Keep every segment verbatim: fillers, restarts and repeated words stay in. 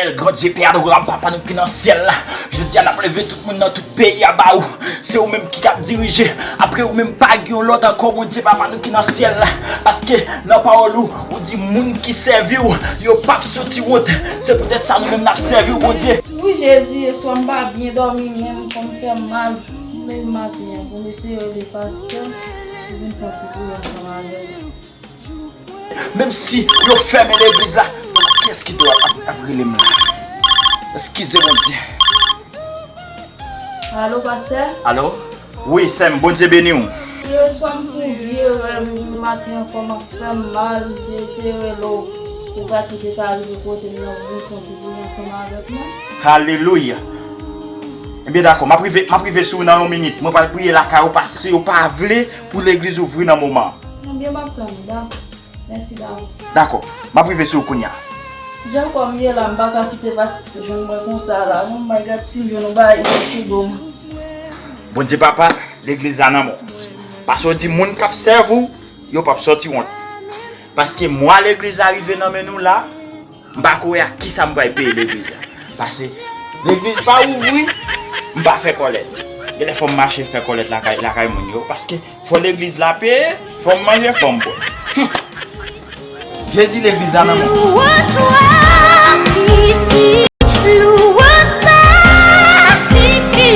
Ètènèl, Gran Dye, Pè adorab, Papa nou ki nan syèl la. Jodi a, n ap leve tout moun nan tout peyi a ba ou. Se ou menm ki t ap dirije. Apre ou menm, pa gen yon lòt ankò, Bondye, Papa nou ki nan syèl la. Paske nan pawòl ou, ou di moun ki sèvi w, yo p ap soti wont. Se poutèt sa nou menm n ap sèvi w, Bondye. Wi, Jezi, yèswa m pa byen dòmi, men kò m fè m mal. M leve maten an pou m eseye rele pastè pou vin fè yon ti priyè ansanm avè l. Menm si yo fèmen legliz la, kiyès ki dwe ap, ap rele m la? Eskize, Bondye. Alo, pastè? Alo? Wi, sè m, Bondye beni w. Yèswa m fè yon vye rèv, maten an kò m ap fè m mal, m te eseye rele w, ou pa t te ka rive kote m nan, vin fè yon ti priyè ansanm avèk mwen. Alelouya. Ebyen, dakò, m ap rive, m ap rive sou ou nan yon minit. Mwen pral priye lakay ou, paske yo pa vle pou legliz ouvri nan moman an. Ebyen, m ap tann ou, dakò. Mèsi davans. Dakò. M ap rive sou ou kounye a. Jan kò m ye la, m pa ka kite pastè jwenn mwen konsa la. Oh my God, Simeon, nou bay isi sou do m. Bondye Papa, legliz la nan men w. Paske w di moun k ap sèvi w, yo p ap sòti wont. Paske mwa legliz la rive nan men nou la, m pa ko wè ak kisa m pral peye legliz la. Paske legliz pa ouvri, m pa fè kòlèt. Genlè fò m mache fè kòlèt lakay, lakay moun yo. Paske fò legliz la peye, fò m manje, fò m bwè. Hum. Jezi, legliz la nan men w. Louanj, glwa, piti, louanj, piti,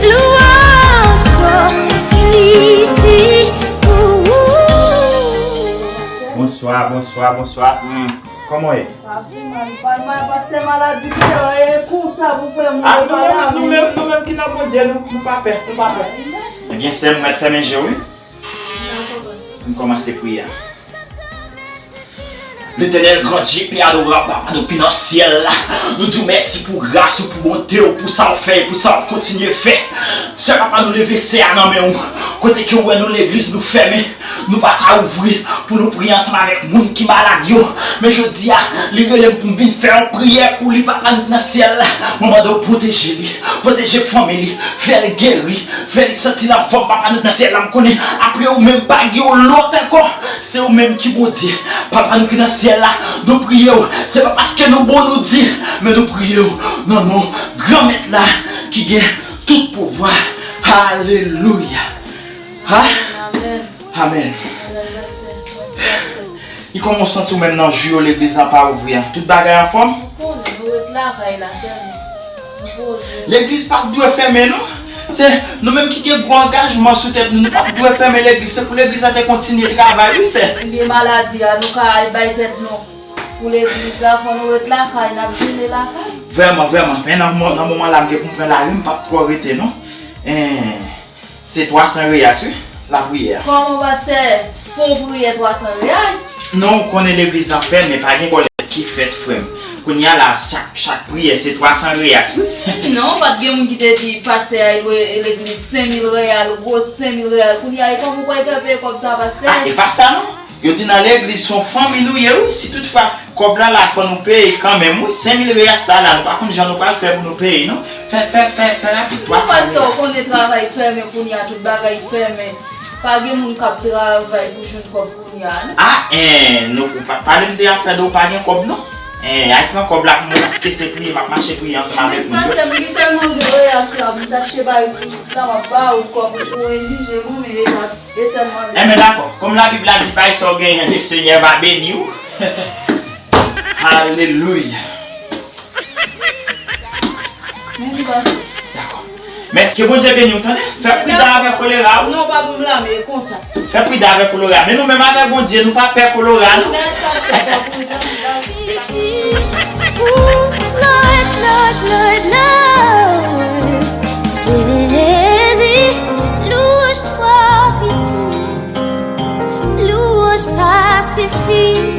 louanj, glwa, piti, ou. Bonswa, bonswa, bonswa. Hmm. Kòman w ye? Pastè, mal, mal, mal, pastè, maladi deyò, e konsa pou fè moun. Ah, nou menm, nou menm, nou menm ki nan Bondye, nou, nou pa pè, nou pa pè. Ebyen, sè m, mèt fèmen je w, wi. N kòmanse priye a. Letènèl, Gran Dye, Pè adorab, Papa nou ki nan syèl la, nou di w mèsi pou gras ou, pou bonte w, pou sa w fè e pou sa w ap kontinye fè. Sè, Papa, nou leve sè a nan men w. Kote ke w wè nou, legliz nou fèmen, nou pa ka ouvri pou nou priye ansanm avèk moun ki malad yo. Men jodi a, li rele m pou m vin fè yon priyè pou li, Papa nou ki nan syèl la. Mwen mande w pwoteje li, pwoteje fanmi li, fè l geri, fè li santi l anfòm, Papa nou ki nan syèl la. M konnen apre ou menm pa gen yon lòt ankò. Se ou menm ki Bondye. Papa nou ki nan syèl la, nou priye w. Se pa paske nou bon nou di, men nou priye w nan non Granmèt la ki gen tout pouvwa. Alelouya. Ha? Amèn. Amèn. Amèn, pastè. Mèsi, pastè. E kòman w santi w menm nan jou yo legliz la pa ouvri a? Tout bagay anfòm? Ou konnen, nou ret lakay la sèlman. Nou poze. Legliz pa t dwe fèmen, non. Se nou menm ki gen gwo angajman sou tèt nou. Nou pa t dwe fèmen legliz. Se pou legliz la te kontinye travay, wi, sè. Ebyen, maladi a, nou ka al bay tèt nou pou legliz la, fò nou ret lakay, n ap jene lakay. Vrèman, vrèman. Men nan mo-, nan moman la, m gen pou m pran lari, m p ap twò rete, non. En, se twa san reyas, wi, lapriyè a. Kòman, pastè? Fè yon priyè twa san reyas? Non, ou konnen legliz la fèmen, pa gen kòlèt ki fèt, frè m. Kounye a la, chak, chak priyè, se twa san reyas, wi. Non, pa t gen moun ki te di pastè a dwe legliz senk mil reyal, gwo senk mil reyal. Kounye a, e kòman ou pral fè peye kòb sa, pastè? Ah, e pa sa, non. Yo di nan legliz, se yon fanmi nou ye, wi. Si toutfwa kòb la la, fò nou peye kanmenm, wi. Senk mil reyas sa la, nou pa konn jan nou pral fè pou nou peye, non. Fè, fè, fè, fè rapid, twa san reyas. Pastè, ou konnen travay fèmen, kounye a tout bagay fèmen. Pa gen moun k ap travay pou jwenn kòb kounye a, non. Ah, en, nou, ou pa, pale m de afè de ou pa gen kòb, non. En, al pran kòb la pou mwen, paske se priye, m ap mache priye ansanm avèk moun yo. Pastè, m gen sèlman vin reyas la, m t ap chita isit la, m ap ba ou kòb ou, ou enjije mwen, men e pa E sèlman li. Enben, dakò. Kòm Labib la di, bay sa w genyen, le Senyè va beni w. Alelouya. Men li pase. Dakò. Mèsi, ke Bondye beni w, tande? Fè prida avèk kolera, wi. Non, pa pou m la, men e konsa. Fè prida avèk kolera. Men nou menm avèk Bondye, nou pa pè kolera, non. Nèt, pastè, pa pou jan m la. Ooh, Lord, Lord, Lord, Lord. Jezi, louanj twa piti, louanj pa sifi.